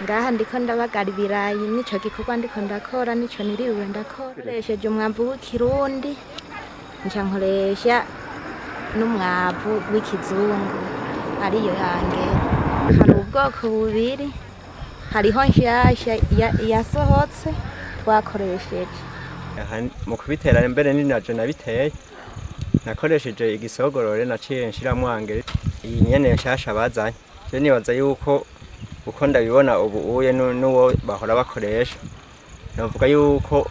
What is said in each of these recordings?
Ngaha ndiko ndabagara ibirayi, nico gikorwa ndiko ndakora, nico niriwe ndakora. Nkoresheje umwavu w'ikirundi, nca nkoresha n'umwavu w'ikizungu ariyo yange. Hari ubwoko bubiri, hariho nshasha yasohotse twakoresheje. Aha mu kubitera mbere ni naje nabiteye, nakoresheje igisogorore, naciye nshiramwo engrais iyi nyene nshasha bazanye. Je nibaza yuko uko ndabibona ubu uye n'uwo bahora bakoresha, novuga yuko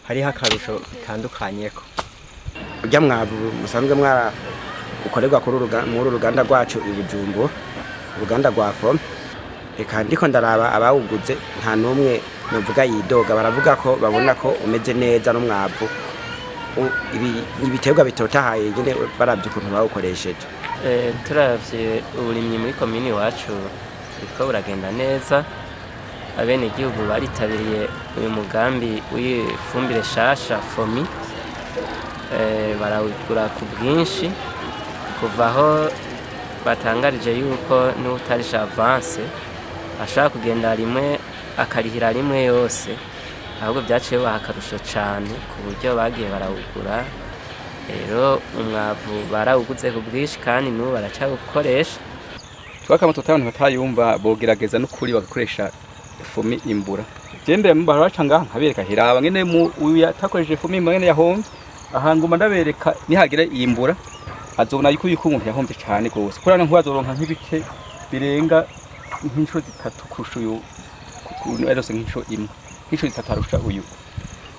hariho akarusho bitandukanyeko. Urya mwavu musanzwe mwara ukorerwa kuri muri uru ruganda rwacu i Bujumbura, uruganda rwa FOMI, reka ndiko ndaraba abawuguze, nta n'umwe novuga yidoga. Baravuga ko babona ko umeze neza n'umwavu ibiterwa bitotahaye nyene baravye ukuntu bawukoresheje. Turavye uburimyi muri komini iwacu buriko buragenda neza. Abenegihugu baritabiriye uyu mugambi w'ifumbire shasha FOMI, barawugura ku bwinshi kuva aho batangarije yuko n'utarisha avance ashobora kugenda rimwe akarihira rimwe yose. Ahubwo byaciye bibaha akarusho cane ku buryo bagiye barawugura. Rero umwavu barawuguze ku bwinshi kandi n'ubu baracawukoresha. Twakama abantu batayumva bogerageza n'ukuri bagakoresha FOMI imbura. Je mbere mu baraca ngaha nkabereka, hiraba ngene mu uyu yatakoresheje FOMI imbura ngene yahomvye. Aha nguma ndabereka, nihagira imbura azobona yuko umuntu yahomvye cane gose, kubera nkubazoronka nk'ibice birenga nk'inshuro 3 kurusha uyu yarose nk'inshuro imwe, nk'inshuro 3 arusha uyu.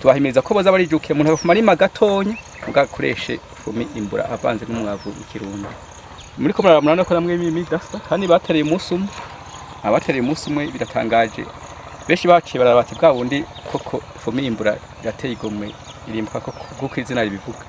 Tubahimiriza ko boza barijukira, umuntu agafuma arima gatonya mugakoreshe FOMI imbura avanze n'umwavu w'ikirundi. Muri ko murabona ko namwe imidasa kandi batereye umunsi umwe, abatereye umunsi umwe biratangaje. Benshi baciye barabati bwa bundi koko FOMI imbura irateye igomwe, irimbuka koko kuko izina ribivuga.